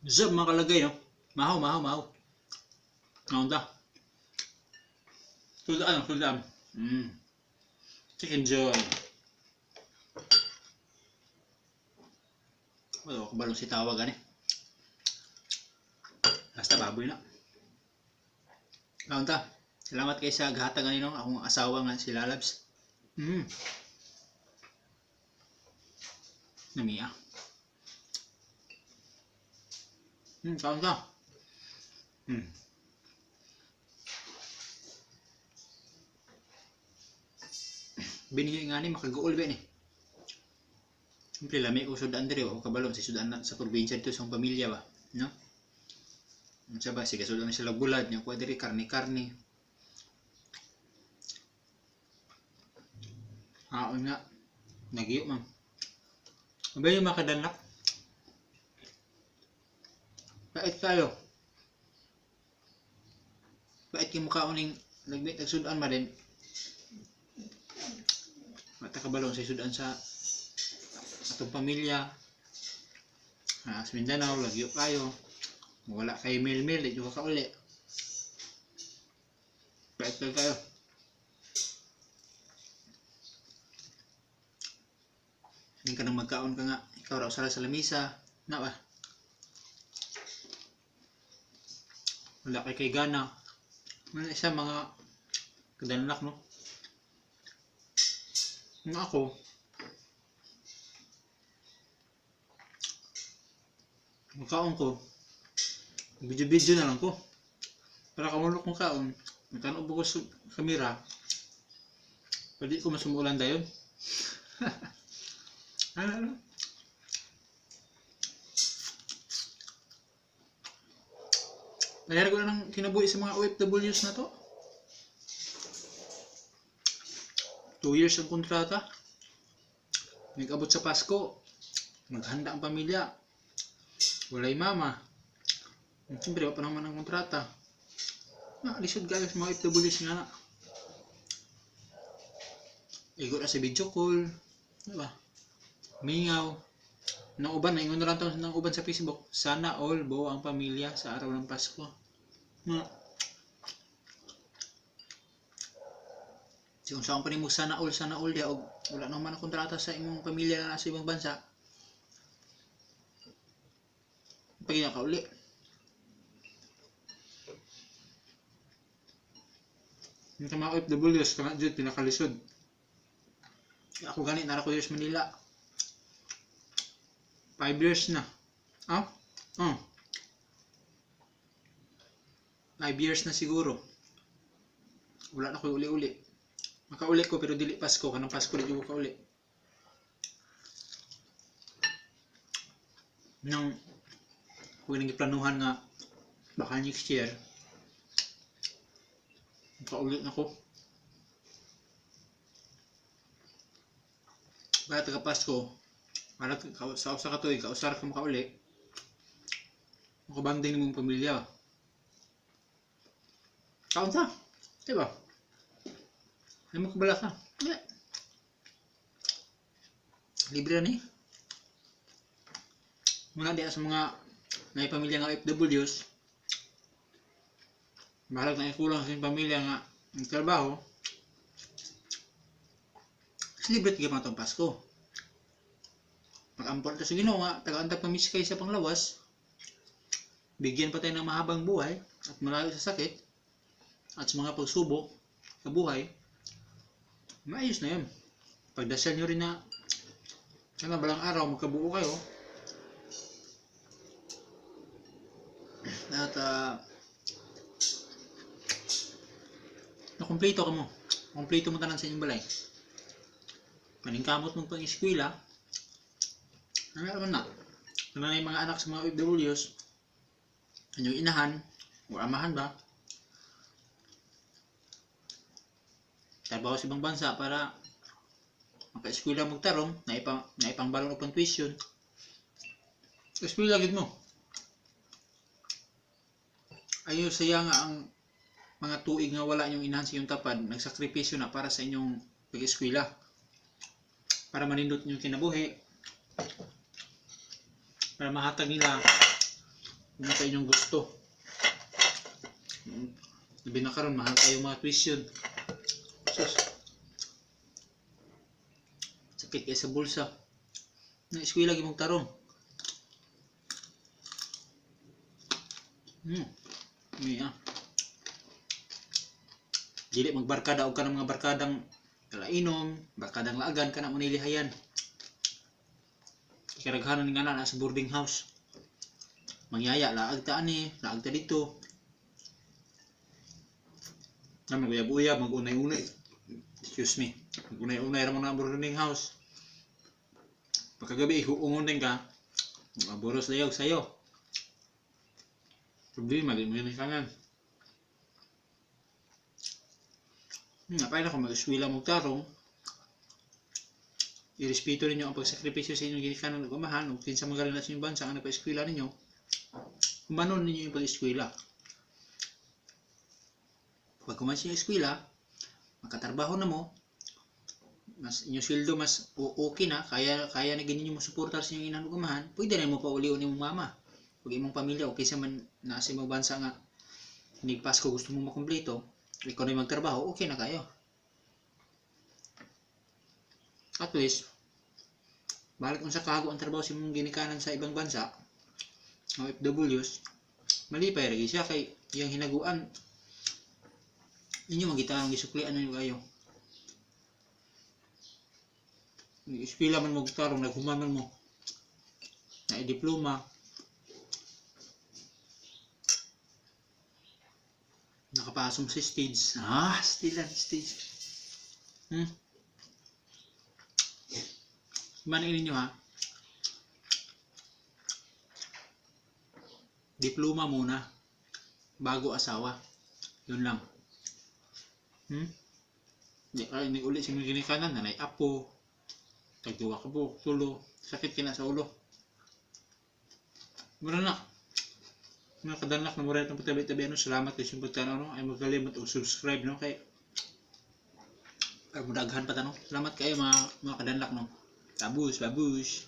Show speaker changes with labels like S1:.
S1: Zap mga kalagay, no? Mahaw, mahaw, mahaw. Naunta. Suldaan, suldaan. Chicken joy. Wala ko balong si tawag ani. Basta baboy na. Naunta. Salamat kay sa gahatag ani, no? Akong asawa nga si Lalabs. Namiya. Kaon ka. Binhi nga ni makaguol ba ni. Siyempre lami ko sudan diri o kabalo sa sudan na, sa probinsya dito sa pamilya ba, no? Unsa ba sige sudan sila bulad nya kuha diri karne-karne. Haon nga nagiyo man. Abay yung makadanlak. Bait kayo. Bait kay mukha ning nagbit nagsudan ma din. Mata kabalong sa sudan sa atong pamilya. Ah, sa Mindanao lagyo kayo. Wala kay mail-mail, di ka kauli. Bait kayo kayo. Hindi ka nang magkaon ka nga. Ikaw raw sala sa lamisa. Na ba? Wala kay gana. Wala isa mga kadalanak, no? Nga ako, magkaon ko, video-video na lang ko. Para kamulok kong kaon, magkano ko sa kamera, pwede ko masumulan dayon. Ano, ano? Nangyari ko na ng kinabuhi sa mga OFWs na to. 2 years ang kontrata. Nag-abot sa Pasko, maghanda ang pamilya. Walay mama. Siyempre, wala pa naman ang kontrata. Na, lisod kayo sa mga OFWs nga na. Igo na sa video call. Diba? Mingaw. Nang uban, naingon na lang to ng uban sa Facebook. Sana all buo ang pamilya sa araw ng Pasko. Na. Kung saan pa nimo sana all dia og wala naman ang kontrata sa imong pamilya na nasa ibang bansa. Pag ka uli. Yung sa mga OFWs, kana jud pinakalisod. Ako gani nara ko diri sa Manila. 5 years na. Ah? Oh. 5 years na siguro. Wala na ko uli-uli. Makauli ko pero dili Pasko, kanang Pasko di ko kauli. Nang kung nang giplanuhan nga baka next year makauli na ko. Para taga Pasko, para sa usa ka tuig, kausar ka makauli. Makabanding nimong pamilya. Kaon ta, diba? Ay mo kabala ka. Yeah. Libre ni. Muna diya sa mga may pamilya nga OFWs, bahalag na ikulang sa inyong pamilya nga ang trabaho, libre tigil pa itong Pasko. Mag-ampor ta sa Ginoo nga, tagaan ta pamiskay sa panglawas, bigyan pa tayo ng mahabang buhay at malayo sa sakit at sa mga pagsubok sa buhay, maayos na yun. Pagdasal nyo rin na sana balang araw magkabuo kayo at nakumpleto ka mo. Kumpleto mo tanan sa inyong balay. Maningkamot mong pang-eskwela. Ano naman na? Ano na yung mga anak sa mga OFWs, inyong inahan o amahan ba? Trabaho sa ibang bansa para maka-eskwela mong tarong, naipang balon o pang tuition. Eskwela gid mo. Ayo saya nga ang mga tuig nga wala inyong inahan sa inyong tapad, nagsakripisyo na para sa inyong pag-eskwela. Para manindot inyong kinabuhi. Para mahatag nila Kung sa inyong gusto. Labi na karon, mahal kayo mga tuition. Sus. Sakit kay sa bulsa. Na eskwela gyud mong tarong. Yeah. Dili magbarkada og kanang mga barkadang kalainom, barkadang laagan kana mo nilihayan. Karaghanan nga na sa boarding house. Mangyaya laag ta ani, laag ta dito. Na maguyab-uyab, magunay-unay. Excuse me. Magunay-unay ra mo na boarding house. Pagkagabi huungon din ka. Maboros layaw sayo. Problema di mo ni kanan. Napay na kung mag-eskwela mo tarong. Irespeto ninyo ang pagsakripisyo sa inyong ginikanan ug amahan ug kinsa man na sa inyong bansa ang nagpa-eskwela ninyo. Humanon ninyo yung pag-eskwela. Pag kuman sa eskwela, makatrabaho na mo, mas inyong sweldo mas okay na, kaya kaya na gini mo suportar sa inyong inahan ug amahan, pwede na mo paulion imong mama. Pag imong pamilya, okay sa man nasa imong bansa nga nig Pasko gusto mo makumpleto, ikaw na magtrabaho, okay na kayo. At least, balik unsa kahago ang trabaho sa imong ginikanan sa ibang bansa, OFWs, malipay ra siya kay iyang hinaguan inyo magitarong gisuklian ninyo kayo. Eskwela man mo tarong, naghuman man mo na diploma, nakapasong sa stage. Still on stage. Manin ninyo ha. Diploma muna bago asawa. Yun lang. Di ay ni uli sa mga ginikanan nanay apo. Tagduwa ka buok, tulo, sakit kina sa ulo. Mura na. Mga kadanlak na mura itong patabi-tabi ano, salamat kay sumbot ano, ay magalimot og subscribe no kay ay mudaghan pa ta no. Salamat kayo mga kadanlak no. Tabus, babus.